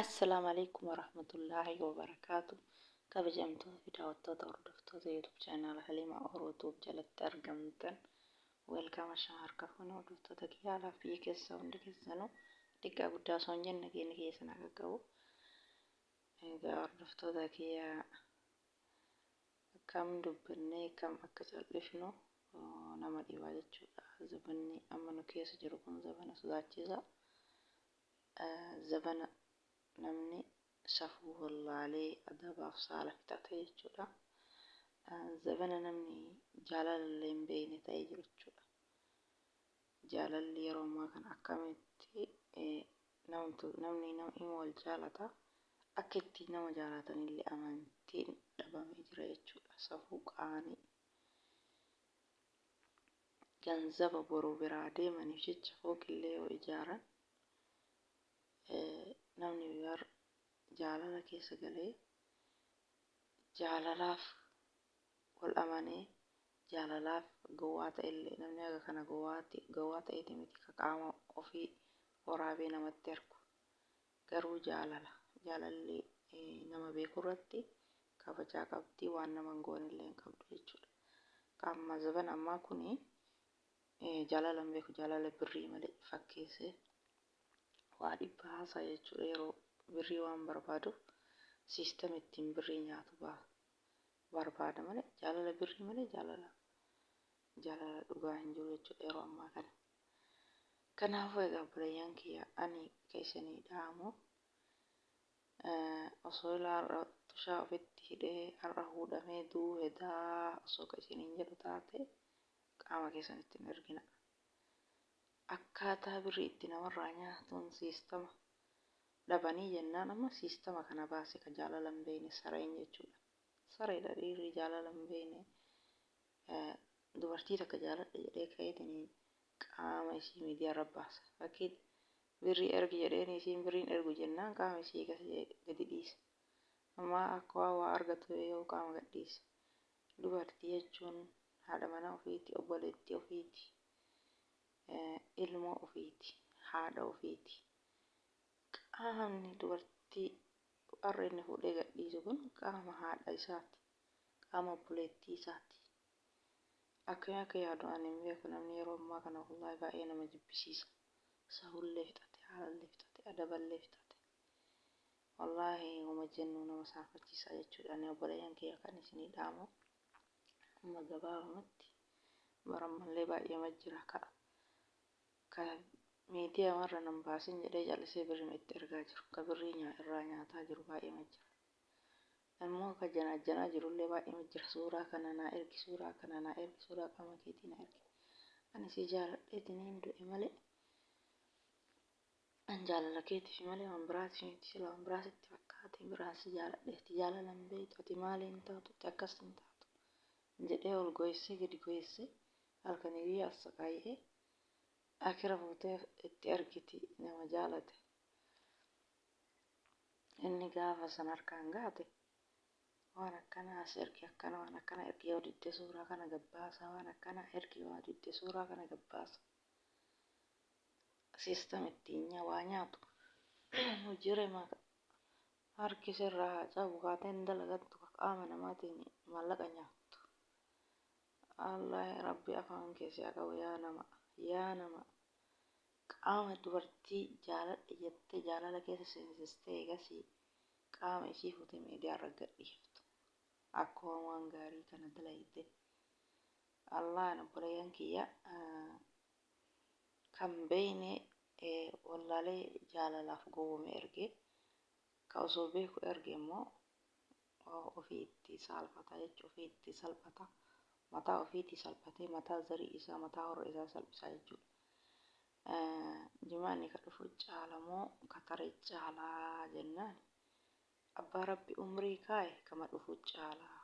Assalaamu alaikum warahmatullaahi wabarakaatu. Kabajamtoota fi daawwattoota hordoftoota YouTube channel Halima Oro Tube jalatti argamtan, welcome. Ashaa harka fuune hordoftoota kiyya alaaf biyya keessaa hundi keessanuu, xiqqaa guddaa osoo hin jenne nageenya keessan akka qabu. Egaa hordoftoota kiyya, kam dubbannee kam akka cal'ifnu nama dhibaa jechuudha. Zabanni amma nu keessa jiru kun zabana sodaachisaa. Zabana namni safuu wallaalee adabaaf saala fixate jechuudha. Zabana namni jaalala illee hin beekne ta'ee jiru jechuudha. Jaalalli yeroo ammaa kana akkamitti namni nama wal jaalata, akka itti nama jaalatanillee amantiin dhabamee jira jechuudha. Safuu qaanii ganzaba boru biraa deemaniif jecha fooqillee yoo ijaaran, namni jaalala keessa galee, jaalalaaf wal amanee, jaalalaaf gowwaa ta'ellee, namni haga kana gowwaa ta'eeti miti ka qaama ofii waraabee namatti ergu. Garuu jaalala jaalalli nama beeku irratti kabajaa qabdi, waan nama hin goone illee hin qabdu jechuudha. Qaama zabana ammaa kuni jaalala hin beeku, jaalala birrii malee fakkeessee waa dhibba haasaa jechuudha. Yeroo birrii waan barbaaduuf system ittiin birrii nyaatu barbaada malee, jaalala birrii malee jaalala dhugaa hin jiru jechuudha yeroo ammaa kana. Kanaafuu egaa obboleeyyan kiyya, ani ka isinii dhaamu, osoo ilaa har'a tushaa ofitti hidhee har'a huudhamee du'uu hedaa osoo ka isiniin jedhu taate, qaama keessan ittiin ergina. Akkaataa birrii itti namarraa nyaatuun system dhabanii jennaan, amma system kana baase ka jaalala hin beekne sareen jechuudha. Sareedha dhiirri jaalala hin beekne. Dubartii takka jaaladha jedhee ka'eetiniin qaama isii miidiyaa irra baasa. Fakkii birrii ergi jedheen, isiin birriin ergu jennaan qaama isii gadi dhiisa. Amma akka waan waa argatu yoo qaama gad dhiise. Dubartii jechuun haadha mana ofiiti, obboleettii ofiiti, ilmoo ofiiti, haadha ofiiti. Qaamni dubartii har'a inni fuudhee gad dhiisu kun qaama haadha isaati. Qaama obboleettii isaati. Akkamii akka yaadu ani hin beeku. Namni yeroo ammaa kana wallaahi baay'ee nama jibbisiisa. Sahullee fixate, haalallee fixate, adaballee fixate. Wallaahi homa jennu nama saalfachiisa jechuudha. Ani obboleeyyan kiyya kan isinii dhaamu, amma gabaabumatti barammallee baay'eema jira ka miidiyaa marra nan baasin jedhee callisee birrii itti ergaa jiru. Ka birrii irraa nyaataa jiru baay'eema jira. Immoo ka janaajjanaa jirullee baay'eema jira. Suuraa kana naa ergi, suuraa kana naa ergi, suuraa qaama keetii naa ergi. Ani si jaaladheetiniin du'e malee, an jaalala keetiif malee waan biraatiif miti, sila waan biraa sitti fakkaate, biraa si jaaladheeti, jaalala hin beektu ati, maaliin taatu ati, akkas hin taatu jedhee ol goyessee gadi goyessee halkanii guyyaa as saqaayyee akira fuutee itti ergiti nama jaalate. Inni gaafa san harkaan gaate waan akkana as ergi, akkana waan akkana ergi, yoo didde suuraa kana gabbaasa, waan akkana ergi, yoo didde suuraa kana gabbaasa. System ittiin waa nyaatu hojii harki sirraa haa cabu, kaateen dalagattu qaama namaatiin maallaqa nyaattu. Allah rabbi afaan keessi haa qabu. Yaa nama, yaa nama qaama dubartii jaaladhe jettee jaalala keessa seensistee eegasii qaama isii fuutee miidiyaa irra gadhiiftu akkuma waan gaarii kana dalayte. Allahan obboleeyyan kiyya, kan beeyne wallaalee jaalalaaf gowwome erge, ka osoo beeku erge immoo ofii itti saalfata jechuudha, ofii itti salphata, mataa ofiitii salphatee mataa zarii isaa, mataa warra isaa salphisaa jechuudha. Jimaanni ka dhufu caalamoo ka tare caalaa jennaan, abbaa rabbi umrii kaaye kama dhufu caalaa.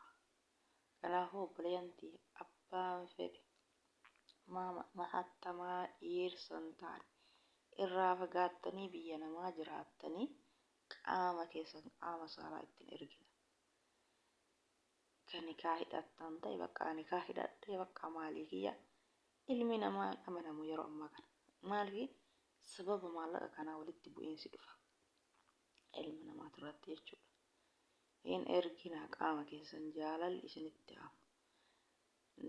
Kanaafuu obboleeyyan tiyya, abbaan fedhe mahattamaa dhiirsan taane irraa fagaattanii biyya namaa jiraattanii qaama keessan qaama saalaa ittiin ergina. Ka nikaa hidhattan ta'e, bakka nikaa hidhadhee bakka maalii kiyya, ilmi namaa hin amanamu yeroo ammaa kana. Maaliif? Sababa maallaqa kanaa walitti bu'iinsi dhufa. Ilma namaatirratti jechuudha. Hin erginaa qaama keessan jaalalli isinitti hafu.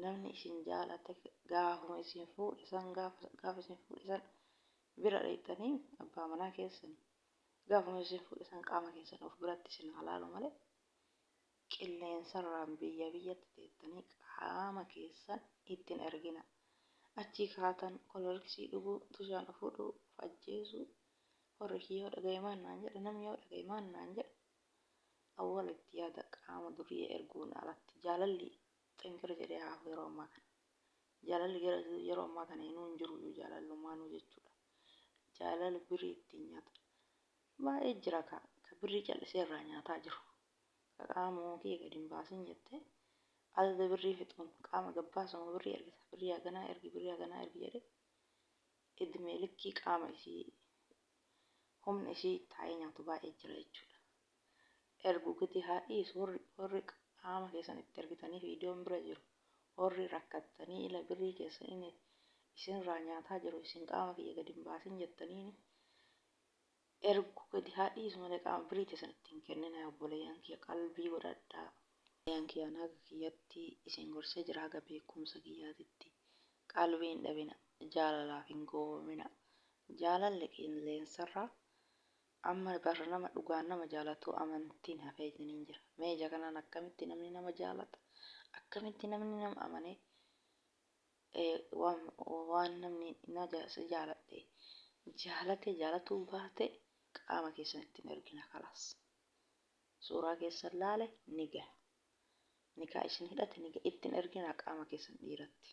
Namni isin jaalate gaafuma isin fuudhe san gaafa isin fuudhe san bira dheeyxanii abbaa manaa keessani gaafuma isin fuudhe san qaama keessan of biratti isin haa laalu malee qilleensarraan biyya biyyatti teettanii qaama keessan ittiin ergina. Achii kaatan kolorksii dhuguu, tushaan of hudhuu, of ajjeesuu, warri kiyya yoo dhagaye maal naan jedha, namni yoo dhagaye maal naan jedha. Awwala itti yaada qaama duriyyee erguun alatti jaalalli xinkir jedhee haa hafu yeroo ammaa kana. Jaalalli gara yeroo ammaa kana inuu hin jiru iyyuu jaalallumaanuu jechuudha. Jaalala birrii ittiin nyaatan. Baay'ee jira ka ka birrii callisee irraa nyaataa jiru. Ka qaama kiyya gadi hin baasin jettee adada birrii fixuun qaama gabbaasuma birrii ergita. Birrii haganaa ergi birrii haganaa ergi jedhee idmee likkii qaama isii humna isii taa'ee nyaatu baay'ee jira jechuudha. Ergu gadi haa dhiisu warri warri qaama keessan itti ergitanii viidiyoon bira jiru warri rakkattanii ila birrii keessan inni isinirraa nyaataa jiru isin qaama kiyya gadi hin baasin jettaniini ergu gadi haa dhiisu malee qaama birrii teessan itti hin kenninaa obboleeyyan kiyya qalbii godhadhaa. Obboleeyyan kiyyaan haga kiyyatti isin gorsee jira haga beekumsa kiyyaatitti qalbii hin dhabina jaalalaaf hin gowwoomina jaalalli qilleensarraa Amma bar nama dhugaan nama jaalatu amantiin hafee isiniin jira. Mee ija kanaan akkamitti namni nama jaalata? Akkamitti namni nama amanee waan waan namni na si jaaladhe jaalate jaalatuu baate qaama keessan ittiin ergina kalaas. Suuraa keessan laale ni gaha. Nikaa isin hidhate ni gaha. Ittiin ergina qaama keessan dhiiratti.